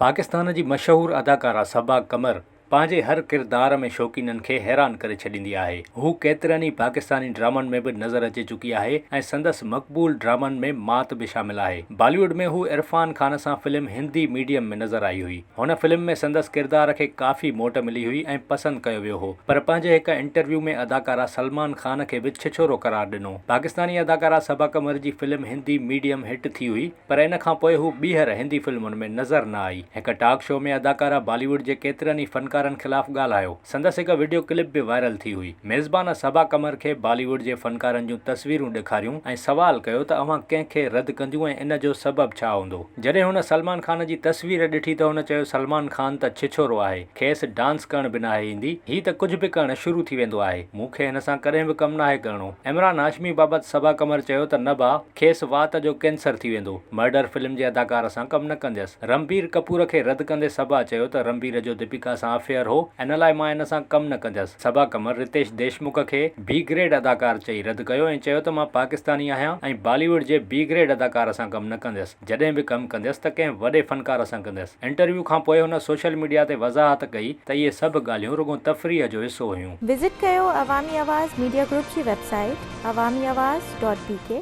پاڪستان جي مشهور اداڪارا صبا قمر پنهنجي هر ڪردار ۾ شوقينن کي حيران ڪري ڇڏيندي آهي. هو ڪيترن ئي پاڪستاني ڊرامن ۾ به نظر اچي چڪي آهي ۽ سندس مقبول ڊرامن ۾ مات به شامل آهي. بالي ووڊ ۾ هو عرفان خان سان فلم هندي ميڊيم ۾ نظر آئي هئي. هن فلم ۾ سندس ڪردار کي ڪافي موٽ ملي هئي ۽ پسند ڪيو ويو هو پر پنهنجي هڪ انٽرويو ۾ اداڪارا سلمان خان کي به ڇڇورو قرار ڏنو. پاڪستاني اداڪارا صبا قمر جي فلم هندي ميڊيم هٽ ٿي هئي. پر ان کان پوء هو ٻيهر هندي فلمن ۾ نظر نه آئي. هڪ ٽاڪ شو ۾ اداڪارا بالي ووڊ جي ڪيترن ئي فنڪارن خلاف ڳالهايو. سندس هڪ وڊيو ڪلپ به وائرل ٿي هئي. ميزبان صبا قمر کي بالي ووڊ جي فنڪارن جون تصويرون ڏيکاريون ۽ سوال ڪيو ته اوهان ڪنهن کي رد ڪنديون ۽ ان جو سبب ڇا هوندو؟ جڏهن هن سلمان خان جي تصوير ڏٺي ته هن چيو سلمان خان ته ڇڇورو آهي، کيس ڊانس ڪرڻ به ناهي ايندي، هي ته ڪجهه به ڪرڻ شروع ٿي ويندو آهي، مون کي هن سان ڪڏهن به ڪم ناهي ڪرڻو. عمران هاشمي بابت صبا قمر چيو ته نه ڀاء، کيس وات جو ڪينسر ٿي ويندو، مرڊر فلم جي اداڪار سان ڪم نه ڪنديس. رنبير ڪپور کي رد ڪندي صبا چيو ته رنبير جو ديپيڪا سان افيئر هو، ان لاء مان ان سان ڪم نه ڪنديس. صبا قمر رتيش ديشمک کي بي گريڊ اداڪار چئي رد ڪيو ۽ چيو ته مان پاڪستاني آهيان ۽ بالي ووڊ جي بي گريڊ اداڪار سان ڪم نه ڪنديس، جڏهن به ڪم ڪنديس ته ڪنهن وڏي فنڪار سان ڪنديس. انٽرويو کانپوء هن سوشل ميڊيا تي وضاحت ڪئي ته اهي سڀ ڳالهيون رڳو تفريح جو حصو هيون. وزٽ ڪيو عوامي آواز ميڊيا گروپ جي website Awami Awaz dot B K.